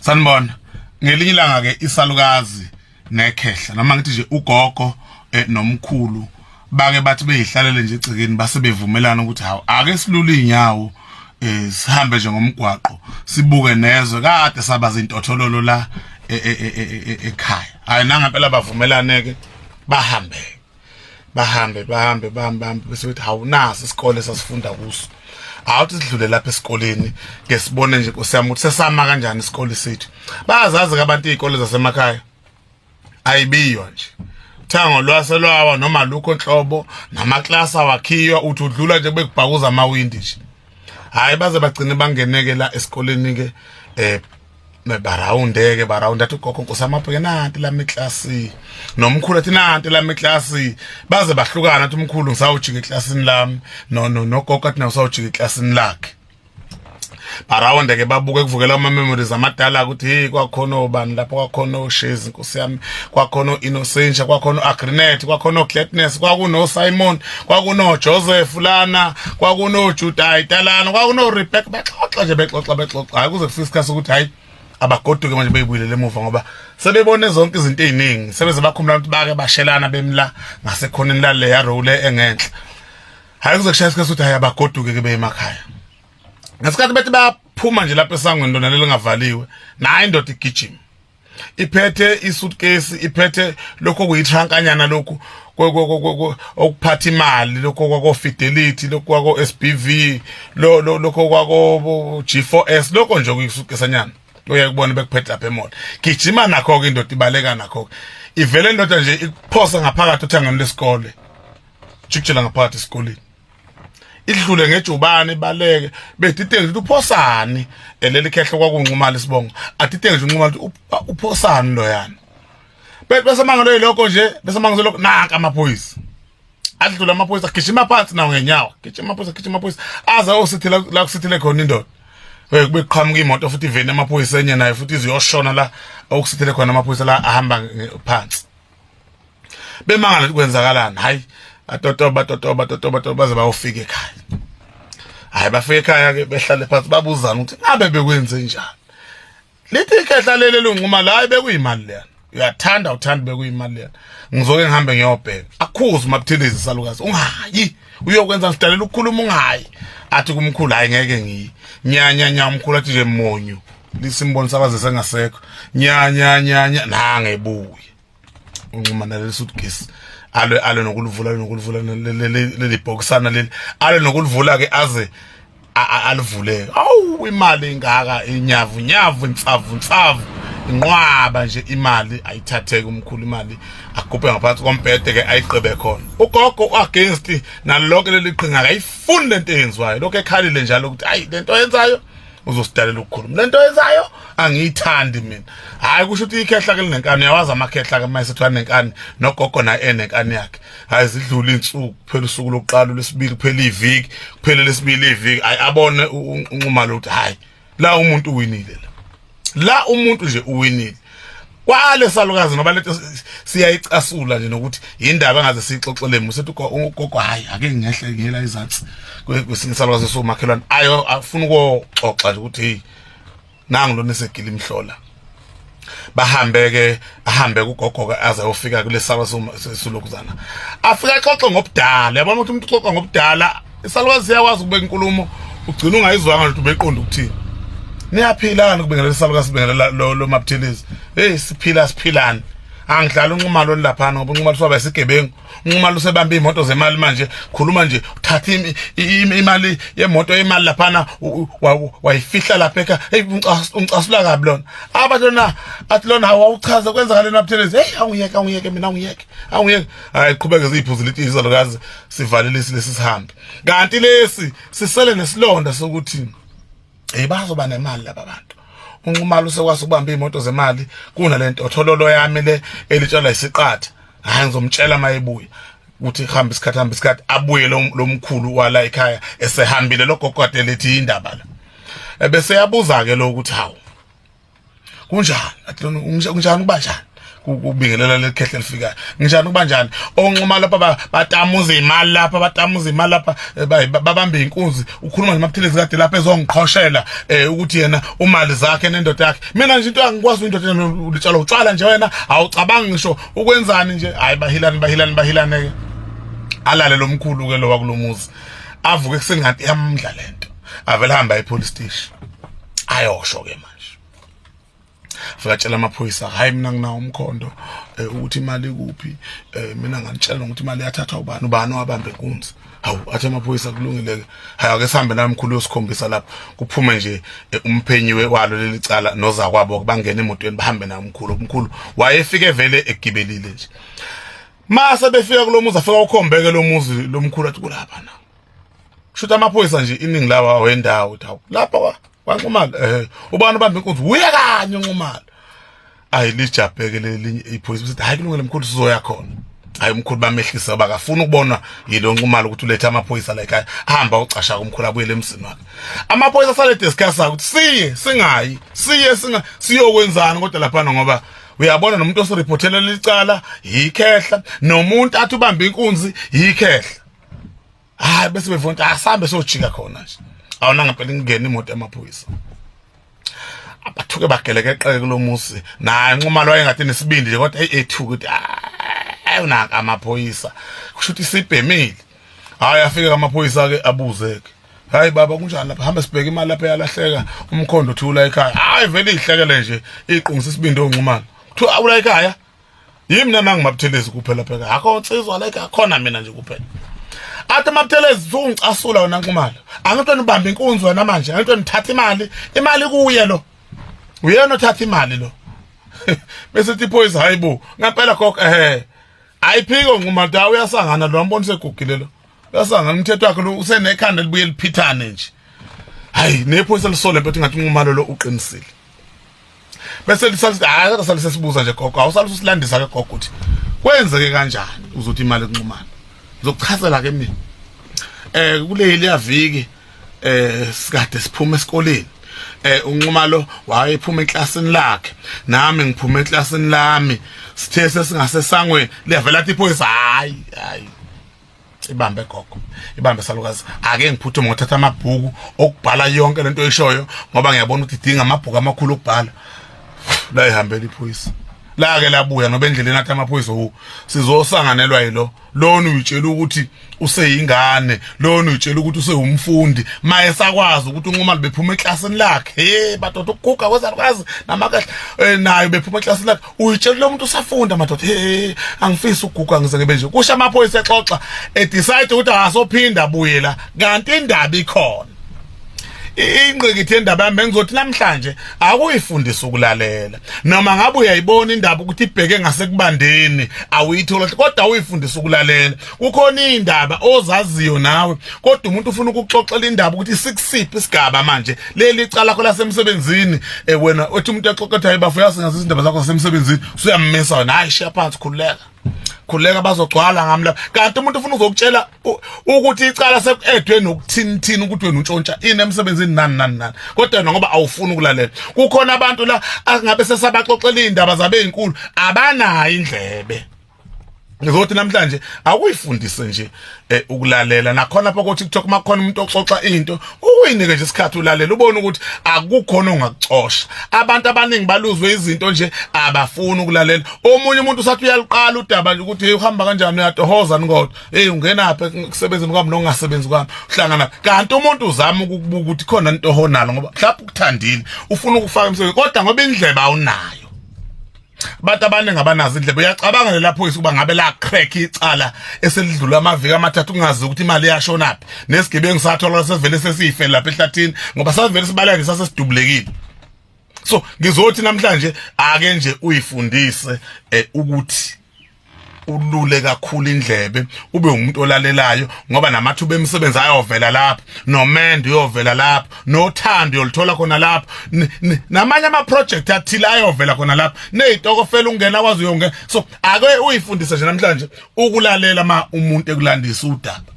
Sanibona. Ngelinye ilanga ke isalukazi nekhehla noma ngithi nje ugogo nomkhulu bake bathi beyihlalele nje egcekeni base bevumelana ukuthi hawu ake silule inyawo sihambe nje ngomgwaqo sibuke nezwe kade saba zintothololo la ekhaya. Hayi nangempela bavumelane ke bahambe. Bahambe bahambe bahambe bahambe bese bethi hawu nasi isikole sasifunda kuso. Awuthi sidlule lapha esikoleni ke sibone nje Nkosi yami ukuthi sesama kanjani isikole sethu. Bayazazi ke abantu izikole zasemakhaya. Ayibiywa nje. Thango lwaselwawa noma lukho nhlobo namaklasi awakhiywa uthi udlula nje bekubhakuza amawindi nje. Hayi baze bagcine bangeneke la esikoleni ke barawundeke barawunde athi ugogo nkosi amabheke nanti lami iklasi nomkhulu athi nanti lami iklasi baze bahlukana athi umkhulu ngisawujika eklasini lami no no nogogo athi nawe usawujika eklasini lakhe barawunde ke babuke kuvukela ama memories amadala ukuthi hey kwakhona obani lapho kwakhona oShezi nkosi yami kwakhona oInnocentia kwakhona oAgrinet kwakhona oGladness kwakuno Simon kwakuno Joseph lana kwakuno Judah lana kwakuno Rebecca bexoxa nje bexoxa bexoxa hayi kuze kufike isikhathi sokuthi hayi abagoduke manje beyibuyelele emuva ngoba sebebone zonke izinto eziningi sebeze bakhumula ukuthi bake bashelana bemla ngasekhoneni lale ya row le engenhla hayi kuze kushaya isikhathi sokuthi hayi abagoduke ke beye emakhaya ngesikhathi bethi bayaphuma nje lapha esangweni lona lelingavaliwe nayi indoda igijima iphethe isuitcase iphethe lokho kuyitrankanyana lokhu okuphatha imali lokho kwako Fidelity lokho kwako SBV lo lokho kwako G4S lokho nje kuyisuitcase uye kubona bekuphethe lapha emall gijima nakho ke indoda ibaleka nakho ivele indoda nje ikuphosa ngaphakathi uthangweni lesikole jikijela ngaphakathi esikoleni idlule ngejubane ibaleke bedideke ukuthi uphosani leli khehlo kwakunxumala isibongo adideke nje unxumala ukuthi uphosani loyana bese mangalo lokho nje bese mangalo lokho nanka amaphoyisa adlula amaphoyisa gijima phansi nawo ngenyawo gijima amaphoyisa gijima amaphoyisa aze osithela la kusithele khona indoda kube kuqhamuka imoto futhi iveni amaphoyisa enye nayo futhi iziyoshona la okusithele khona amaphoyisa la ahamba phansi bemangala ukuthi kwenzakalani hayi atotoba totoba totoba totoba baze bayofika ekhaya hayi bafika ekhaya ke behlale phansi babuzana ukuthi ngabe bekwenze njani lithi ikhehla leli lunquma la hayi bekuyimali leyana uyathanda uthanda bekuyimali leyana ngizoke ngihambe ngiyobheka akhuze umabuthelezi salukazi ungayi uyokwenza sidalela ukukhuluma ungayi athi kumkhulu hayi ngeke ngiyi nya nya nya umkhulu athi nje monyu lisimbonisa abaze sengasekho nya nya nya nya nange ebuye unxuma naleli suitcase alwe alwe nokulivula nokulivula leli bhokisana leli alwe nokulivula ke aze alivule awu imali ingaka inyavu nyavu insavu nsavu inqwaba nje imali ayithatheke umkhulu imali agubhe ngaphansi kombhede ke ayigqibe khona ugogo against nalonke leli qhinga akayifuni lento eyenziwayo lokho ekhalile njalo ukuthi ayi lento oyenzayo uzosidalela ukukhuluma lento oyenzayo angiyithandi mina hayi kusho ukuthi ikhehla ke linenkani uyawazi amakhehla ke mayise ethiwa nenkani nogogo naye enenkani yakhe hayi zidlula insuku kuphela usuku lokuqala lwesibili kuphela iviki kuphela lesibili iviki hayi abone unxumalo ukuthi hayi la umuntu uwinile la la umuntu nje uwinile kwale salukazi noba lento siyayicasula nje nokuthi indaba engaze siyixoxele musethi ugogo hayi ake ngehle ngiyela izansi kwesinye isalukazi esiwumakhelwane ayo afuna ukuxoxa nje ukuthi hey nangu lona esegila imhlola bahambe ke ahambe kugogo ke aze ayofika kulesaba solokuzana afika axoxe ngobudala yabona ukuthi umuntu uxoxa ngobudala isalukazi siyakwazi ukubeka inkulumo ugcina ungayizwanga ukuthi ubeqonda ukuthini niyaphilani kubingelela isalukazi sibingelela lo mabuthelezi hey siphila siphilani angidlala unxumalo laphana ngoba unxumalo usaba isigebengu unxumalo usebamba imoto zemali manje khuluma nje uthatha imali yemoto imali laphana wayifihla lapha ekhaya hey ungicasula kabi lona abathi lona athi lona wawuchaza kwenzakaleni mabuthelezi hey awungiyeke awungiyeke mina awungiyeke awungiyeke hayi qhubeke ziyiphuzu lithi izalukazi sivalelisi lesi sihambe kanti lesi sisele nesilonda sokuthi hey bazoba nemali laba bantu unxumalo usekwazi ukubamba imoto zemali kunalento othololo yami le elitshalwa isiqatha hayi ngizomtshela mayebuya ukuthi hamba isikhathi hamba isikhathi abuye lo mkhulu wala ekhaya esehambile lo gogo kade lethi indaba la ebese yabuza ke lo ukuthi hawu kunjani athi lona kunjani kuba njani Kubingelela lekhehle lifikayo. Njani kuba njani? Onxuma lapha batamuza imali lapha, batamuza imali lapha, babamba inkunzi. Ukhuluma nje mabuthilezi kade lapha ezongiqhoshela ukuthi yena umali zakhe nendoda yakhe. Mina nje into angikwazi indoda ulitshala utshwala nje wena, awucabangi ngisho ukwenzani nje. Hayi bahilani bahilani bahilane ke. Alale lomkhulu ke lo wakulomuzi. Avuke ekuseni kanti iyamdla lento. Avele hamba epolice station. Ayosho ke manje. Fika tshela amaphoyisa, hayi mina nginawo umkhondo ukuthi imali ikuphi, mina nganitshela ukuthi imali yathathwa ubani, ubani owabamba inkunzi. Hawu, athi amaphoyisa kulungile ke, hayi ake sihambe nawe mkhulu uyosikhombisa lapho. Kuphume nje umphenyi walo leli cala nozakwabo bangena emotweni bahambe naye umkhulu. Umkhulu wayefike vele egibelile nje. Mase befika kulomuzi, afika ukhombeke lomuzi lomkhulu, athi kulapha na. Kushuthi amaphoyisa nje iningi lawa wendawo uthi hawu lapha kwaNxumalo, ubani ubamba inkunzi uye kanye uNxumalo. Ayi lijabheke lelinye iphoyisa lithi hayi kulungile mkhulu sizoya khona. Hayi umkhulu bamehlisa bakafuna ukubona yilo Nxumalo ukuthi ulethe amaphoyisa la ekhaya. Hamba ucasha kumkhulu abuyele emzini wakhe. Amaphoyisa sale discuss ukuthi siye singayi, siye singa siyokwenzani kodwa lapha ngoba uyabona nomuntu osireportela licala yikhehla, nomuntu athi ubamba inkunzi yikhehla. Hayi bese bevonta asambe sojika khona nje. Awuna ngempela ingene imoto yamaphoyisa. Abathuke bagelekeqeke kulomuzi. Naye Nxumalo wayengathi nesibindi nje kodwa hey ethuka ukuthi hayi unaka amaphoyisa. Kusho ukuthi sibhemile. Hayi afike amaphoyisa ke abuzeke. Hayi baba kunjani lapha, hamba sibheke imali lapha eyalahleka, umkhondo uthi ula ekhaya. Hayi vele ihlekele nje iqungisa isibindi oNxumalo. Kuthiwa ula ekhaya. Yimi mina nangimabuthelezi kuphela phela. Akho nsizwa la ekhaya khona mina nje kuphela. Athi mabuthelezi ungicasula wena Nxumalo. Angithi wena ubamba inkunzi wena manje, angithi wena uthatha imali, imali kuye lo. Uyena othatha imali lo. Bese ithi iphoyisa hayibo, ngempela gogo ehe. Ayiphiko Nxumalo da uyasangana lo ambona segugile lo. Uyasangana umthetho wakhe lo usenekhanda libuye liphithane nje. Hayi nephoyisa lisole mfethu ngathi uNxumalo lo uqinisile. Bese lisalisi hayi kodwa salise sibuza nje gogo, awusalise usilandisa ke gogo ukuthi kwenzeke kanjani uzothi imali kunxumana. Ngizokuchazela ke mina. Kuleli yaviki sikade siphuma esikoleni. uNxumalo wayephuma eklasini lakhe, nami ngiphuma eklasini lami. Sithe sesingasesangweni liyavela athi iphoyisa hayi hayi ibambe gogo, ibambe salukazi, ake ngiphuthume ngothatha amabhuku okubhala yonke lento oyishoyo ngoba ngiyabona ukuthi idinga amabhuku amakhulu okubhala. La ihambela iphoyisa la ke labuya noba endleleni athi amaphoyisa hu sizosanganelwa yilo lona uyitshela ukuthi useyingane, lona uyitshela ukuthi usewumfundi, maye sakwazi ukuthi uNxumalo bephuma eklasini lakhe. Hey madoda ukuguga kwezalukazi namakahle nayo bephuma eklasini lakhe, uyitshela lo muntu usafunda madoda. Hey angifisi ukuguga ngize ngibe nje. Kusho amaphoyisa exoxa e decide ukuthi akasophinda abuye la, kanti indaba ikhona. Ingqikithi yendaba yami bengizothi namhlanje akuyifundisa ukulalela. Noma ngabe uyayibona indaba ukuthi ibheke ngasekubandeni awuyithola, kodwa uyifundisa ukulalela. Kukhona indaba ozaziyo nawe kodwa umuntu ufuna ukuxoxela indaba ukuthi sikusiphi isigaba manje leli icala lakho lasemsebenzini. Wena uthi umuntu exoxa ethi hayi bafo yazi ngazi izindaba zakho zasemsebenzini, usuyamisa wena, hayi shiya phansi, khululeka khululeka bazogcwala ngami lapha. Kanti umuntu ufuna uzokutshela ukuthi icala sekuedwe nokuthinithini ukuthi wena untshontsha ini emsebenzini nani nani nani, kodwa wena ngoba awufuni ukulalela. Kukhona abantu la angabe sesabaxoxela izindaba zabe ezinkulu abanayo indlebe. Ngizothi namhlanje akuyifundise nje ukulalela. Nakhona lapho ku TikTok makukhona umuntu oxoxa into uyinike nje isikhathi ulalela, ubone ukuthi akukhona ongakuxosha. Abantu abaningi baluzwe izinto nje abafuni ukulalela. Omunye umuntu usathi uyaliqala udaba nje ukuthi hey uhamba kanjani, uyatohoza kodwa hey ungenaphi ekusebenzeni kwami nokungasebenzi kwami, uhlangana. Kanti umuntu uzama ukukubuka ukuthi khona into ohonalo ngoba mhlawumbe ukuthandile ufuna ukufaka emsebenzini, kodwa ngoba indlebe awunayo. Abantu abaningi abanazo indlebe. Uyacabanga lela phoyisa ukuba ngabe la crack icala eselidlula amaviki amathathu kungazi ukuthi imali iyashonaphi, nesigebengu sathola sesivele sesife lapha ehlathini ngoba savele sibaleke sasesidubulekile. So ngizothi namhlanje ake nje uyifundise ukuthi ulule kakhulu indlebe, ube umuntu olalelayo, ngoba namathuba emisebenzi ayovela lapho, nomendo uyovela lapho, nothando uyolithola khona lapho, namanye ama project athile ayovela khona lapho, nezitokofela ungena kwazi uyongena. So ake uyifundise nje namhlanje ukulalela ma umuntu ekulandisa udaba.